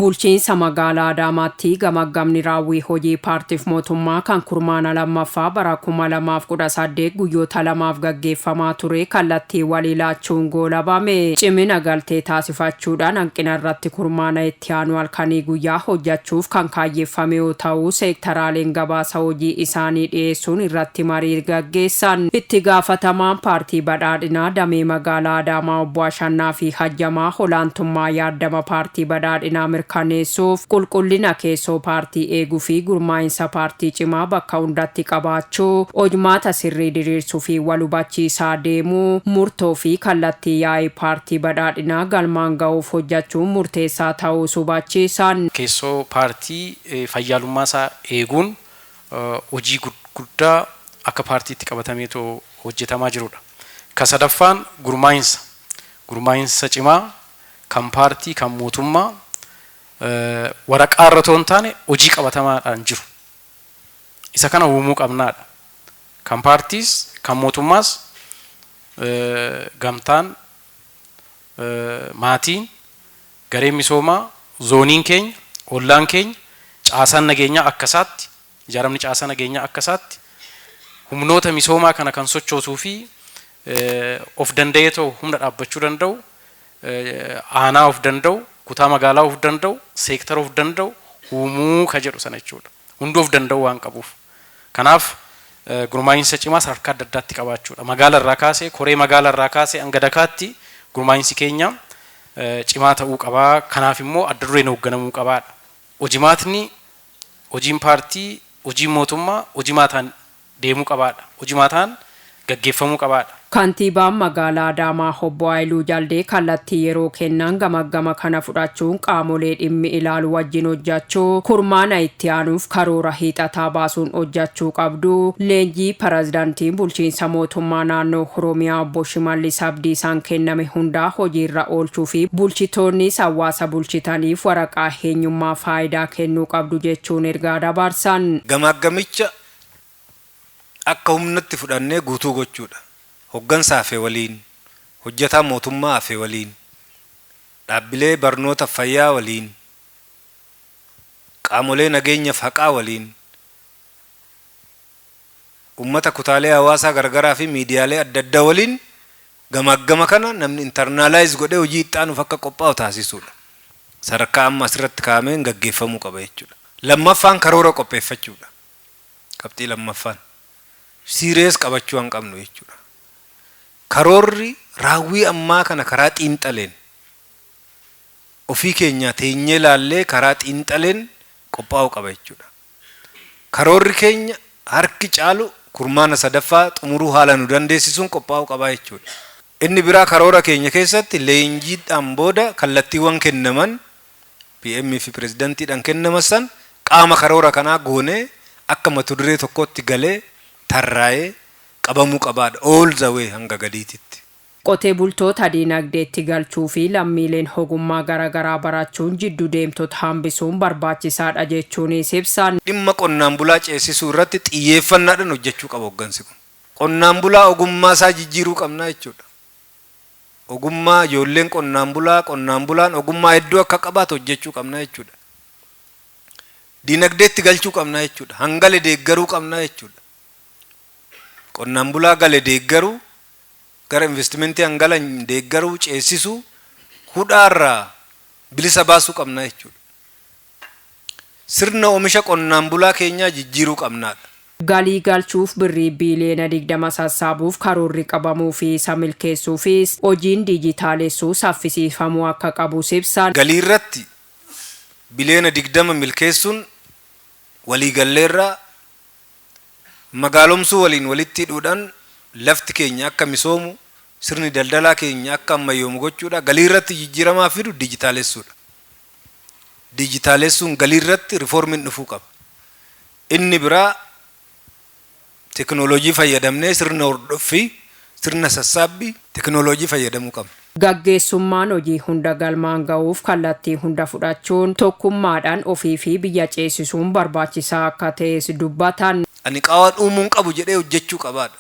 Bulchiinsa magaalaa Adaamaatti gamaggamni raawwii hojii paartiif mootummaa kan kurmaana lammaffaa bara 2018 guyyoota lamaaf gaggeeffamaa ture kallattii walii laachuun goolabame. Cimina galtee taasifachuudhaan hanqina irratti kurmaana itti aanu halkanii guyyaa hojjechuuf kan kaayyeeffame yoo ta'u, seektaraaleen gabaasa hojii isaanii dhiyeessuun irratti marii gaggeessan. Itti gaafatamaan Paartii Badhaadhinaa damee magaalaa Adaamaa Obbo Ashannaa fi Hajjamaa olaantummaa yaaddama Paartii Badhaadhinaa mirkaneessuuf qulqullina keessoo paartii eeguu fi gurmaa'insa paartii cimaa bakka hundatti qabaachuu, hojmaata sirrii diriirsuu fi wal hubachiisaa deemuu, murtoo fi kallattii yaa'ii Paartii Badhaadhinaa galmaan ga'uuf hojjechuun murteessaa ta'uus hubachiisan. Keessoo paartii fayyaalummaa isaa eeguun hojii guddaa akka paartiitti qabatameetoo hojjetamaa jirudha. Ka sadaffaan gurmaa'insa. Gurmaa'insa cimaa kan paartii, kan mootummaa waraqaa irra otoo hin taane hojii qabatamaadhaan jiru. Isa kana uumuu qabnaadha. Kan paartiis kan mootummaas gamtaan, maatiin, gareen misoomaa, zooniin keenya, ollaan keenya, caasaan nageenyaa akka isaatti, ijaaramni caasaa nageenyaa akka isaatti humnoota misoomaa kana kan sochoosuu fi of danda'ee ta'u humna dhaabbachuu danda'u, aanaa of danda'u, kutaa magaalaa of danda'u, seektara of danda'u uumuu ka jedhu sana jechuudha. Hunduu of danda'uu waan qabuuf. Kanaaf gurmaa'insa cimaa sadarkaa adda addaatti qabaachuudha. Magaala irraa kaasee, koree magaala irraa kaasee hanga dakaatti gurmaa'insi keenya cimaa ta'uu qaba. Kanaaf immoo adda dureen hoogganamuu qabaadha. Hojimaatni, hojiin paartii, hojiin mootummaa hojimaataan deemuu qabaadha. Hojimaataan gaggeeffamuu qabaadha. Kantiibaan Magaalaa Adaamaa Obbo Haayiluu Jaldee kallattii yeroo kennan gamaggama kana fudhachuun qaamolee dhimmi ilaalu wajjin hojjachuu, kurmaana itti aanuuf karoora hiixataa baasuun hojjachuu qabdu, leenjii Pirezidantiin Bulchiinsa Mootummaa Naannoo Oromiyaa Obbo Shimallis Abdiisaan kenname hundaa hojiirra oolchuu fi bulchitoonnis hawaasa bulchitaniif waraqaa eenyummaa faayidaa kennuu qabdu jechuun ergaa dabarsan. Gamaaggamicha akka humnatti fudhannee guutuu gochuudha. Hoggansa hafe waliin, hojjataa mootummaa hafe waliin, dhaabbilee barnootaf fayyaa waliin, qaamolee nageenyaf haqaa waliin, ummata kutaalee hawaasaa garagaraa fi miidiyaalee adda adda waliin gamaaggama kana namni internalize godhee hojii itti aanuuf akka qophaa'u taasisuudha. Sadarkaa amma asirratti kaa'ameen gaggeeffamuu qaba jechuudha. Lammaffaan karoora qopheeffachuudha. Qabxii lammaffaan. Serious qabachuu han qabnu jechuudha. Karoorri raawwii ammaa kana karaa xiinxaleen ofii keenyaa teenyee laallee karaa xiinxaleen qophaa'uu qaba jechuudha. Karoorri keenya harki caalu kurmaana sadaffaa xumuruu haala nu dandeessisuun qophaa'uu qaba jechuudha. Inni biraa karoora keenya keessatti leenjiidhaan booda kallattiiwwan kennaman PM fi pirezidantiidhaan kennaman san qaama karoora kanaa goonee akka mata duree tokkootti galee tarraa'ee qabamuu qabaadha all the way hanga gadiititti. Qotee bultoota diinagdeetti galchuu fi lammiileen ogummaa garaagaraa barachuun jiddu deemtota hambisuun barbaachisaadha jechuunis ibsan. Dhimma qonnaan bulaa ceesisuu irratti xiyyeeffannaadhaan hojjechuu qaba hoggansi kun. Qonnaan bulaa ogummaa isaa jijjiiruu qabna jechuudha. Ogummaa ijoolleen qonnaan bulaa, qonnaan bulaan ogummaa hedduu akka qabaatu hojjechuu qabna jechuudha. Diinagdeetti galchuu qabna jechuudha. Hangale deeggaruu qabna jechuudha. Qonnaan bulaa gale deeggaruu, gara investimentii hangalan deeggaruu, ceesisuu, hudhaarraa bilisa baasuu qabna jechuudha. Sirna oomisha qonnaan bulaa keenyaa jijjiiruu qabnaadha. Galii galchuuf birrii biiliyoona 20 sassaabuuf karoorri qabamuu fi isa milkeessuufis hojiin diijitaalessuu saffisiifamuu akka qabus ibsan. Galii irratti biliyoona 20 milkeessuun waliigalleerra, magaalomsuu waliin walitti hidhuudhaan lafti keenya akka misoomu, sirni daldalaa keenya akka ammayyoomu gochuudha. Galii irratti jijjiiramaa fidu diijitaalessuudha. Diijitaalessuun galii irratti rifoormiin dhufuu qaba. Inni biraa teknooloojii fayyadamnee sirna hordoffii, sirna sassaabbii teknooloojii fayyadamuu qabna. Gaggeessummaan hojii hunda galmaan ga'uuf kallattii hunda fudhachuun tokkummaadhaan ofii fi biyya ceesisuun barbaachisaa akka ta'es dubbatan. Ani qaawwan uumuun qabu jedhee hojjechuu qabaadha.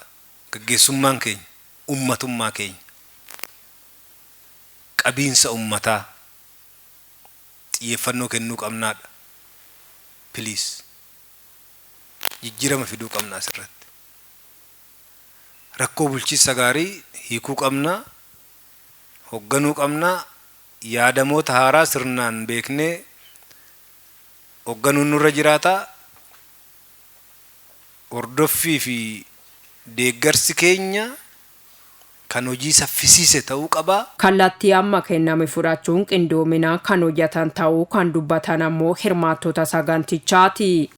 Gaggeessummaan keenya, ummatummaa keenya, qabiinsa ummataa, Xiyyeeffannoo kennuu qabnaadha. Please. Jijjiirama fiduu qabna asirratti. Rakkoo bulchiinsa gaarii hiikuu qabna. Hoogganuu qabna. Yaadamoota haaraa sirnaan beeknee hoogganuun nurra jiraata. Hordoffii fi deeggarsi keenya kan hojii saffisiise ta'uu qaba. Kallattii amma kenname fudhachuun qindoominaan kan hojjetan ta'uu kan dubbatan ammoo hirmaattota sagantichaati.